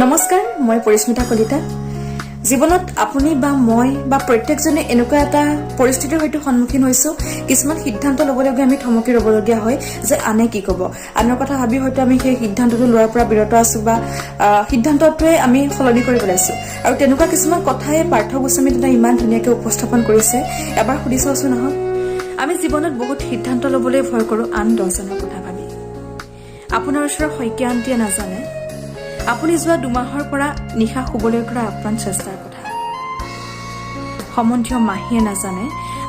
নমস্কাৰ, মই পৰিস্মিতা কলিতা। জীৱনত আপুনি বা মই বা প্ৰত্যেকজনে এনেকুৱা এটা পৰিস্থিতিৰ হয়তো সন্মুখীন হৈছোঁ, কিছুমান সিদ্ধান্ত ল'বলৈ গৈ আমি থমকি ৰ'বলগীয়া হয় যে আনে কি ক'ব। আনৰ কথা ভাবি হয়তো আমি সেই সিদ্ধান্তটো লোৱাৰ পৰা বিৰত আছোঁ বা সিদ্ধান্তটোৱে আমি সলনি কৰি পেলাইছোঁ। আৰু তেনেকুৱা কিছুমান কথাই পাৰ্থ গোস্বামী দাদাই ইমান ধুনীয়াকৈ উপস্থাপন কৰিছে। এবাৰ সুধি চাওঁচোন আহক। আমি জীৱনত বহুত সিদ্ধান্ত ল'বলৈ ভয় কৰোঁ আন 10জনৰ কথা ভাবি। আপোনাৰ ওচৰৰ শইকীয়া আন্টিয়ে নাজানে আপুনি যোৱা 2 মাহৰ পৰা নিশা শুবলৈ কৰা আপ্ৰাণ চেষ্টাৰ কথা। সম্বন্ধীয় মাহীয়ে নাজানে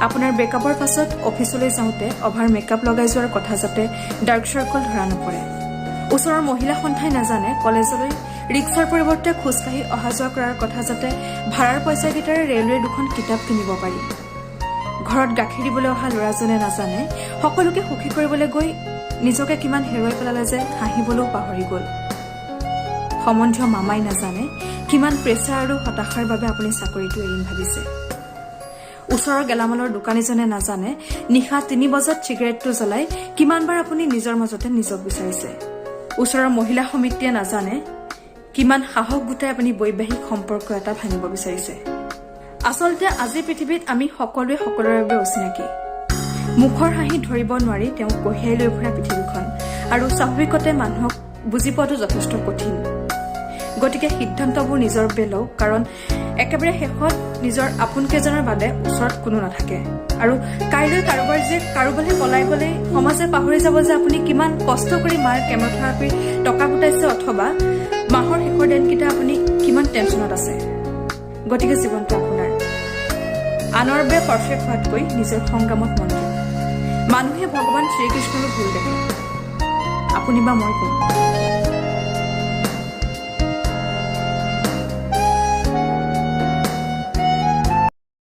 আপোনাৰ ব্ৰেকআপৰ পাছত অফিচলৈ যাওঁতে অভাৰ মেকআপ লগাই যোৱাৰ কথা, যাতে ডাৰ্ক চাৰ্কল ধৰা নপৰে। ওচৰৰ মহিলা সন্থাই নাজানে কলেজলৈ ৰিক্সাৰ পৰিৱৰ্তে খোজকাঢ়ি অহা যোৱা কৰাৰ কথা, যাতে ভাড়াৰ পইচাকেইটাৰে ৰেলৱেৰ দুখন কিতাপ কিনিব পাৰি। ঘৰত গাখীৰ দিবলৈ অহা ল'ৰাজনে নাজানে সকলোকে সুখী কৰিবলৈ গৈ নিজকে কিমান হেৰুৱাই পেলালে যে হাঁহিবলৈও পাহৰি গ'ল। সম্বন্ধীয় মামাই নাজানে কিমান প্ৰেছাৰ আৰু হতাশাৰ বাবে আপুনি চাকৰিটো এৰিম ভাবিছে। ওচৰৰ গেলামালৰ দোকানীজনে নাজানে নিশা 3 বজাত চিগাৰেটটো জ্বলাই কিমানবাৰ আপুনি নিজৰ মাজতে নিজক বিচাৰিছে। ওচৰৰ মহিলা সমিতিয়ে নাজানে কিমান সাহস গোটাই আপুনি বৈবাহিক সম্পৰ্ক এটা ভাঙিব বিচাৰিছে। আচলতে আজিৰ পৃথিৱীত আমি সকলোৱে সকলোৰে বাবে অচিনাকি। মুখৰ হাঁহি ধৰিব নোৱাৰি তেওঁক কঢ়িয়াই লৈ ফুৰা পৃথিৱীখন আৰু স্বাভাৱিকতে মানুহক বুজি পোৱাটো যথেষ্ট কঠিন। গতিকে সিদ্ধান্তবোৰ নিজৰ বাবে লওক, কাৰণ একেবাৰে শেষত নিজৰ আপোনকেইজনৰ বাদে ওচৰত কোনো নাথাকে। আৰু কাইলৈ কাৰোবাৰ যে কাৰোবালৈ পলাই গ'লে সমাজে পাহৰি যাব যে আপুনি কিমান কষ্ট কৰি মাৰ কেম'থেৰাপিৰ টকা গোটাইছে অথবা মাহৰ শেষৰ দিনকেইটা আপুনি কিমান টেনশ্যনত আছে। গতিকে জীৱনটো আপোনাৰ। আনৰ বাবে পাৰফেক্ট হোৱাতকৈ নিজৰ সংগ্ৰামত মন দিয়ক। মানুহে ভগৱান শ্ৰীকৃষ্ণৰো ভুল দেখে, আপুনি বা মই কোন?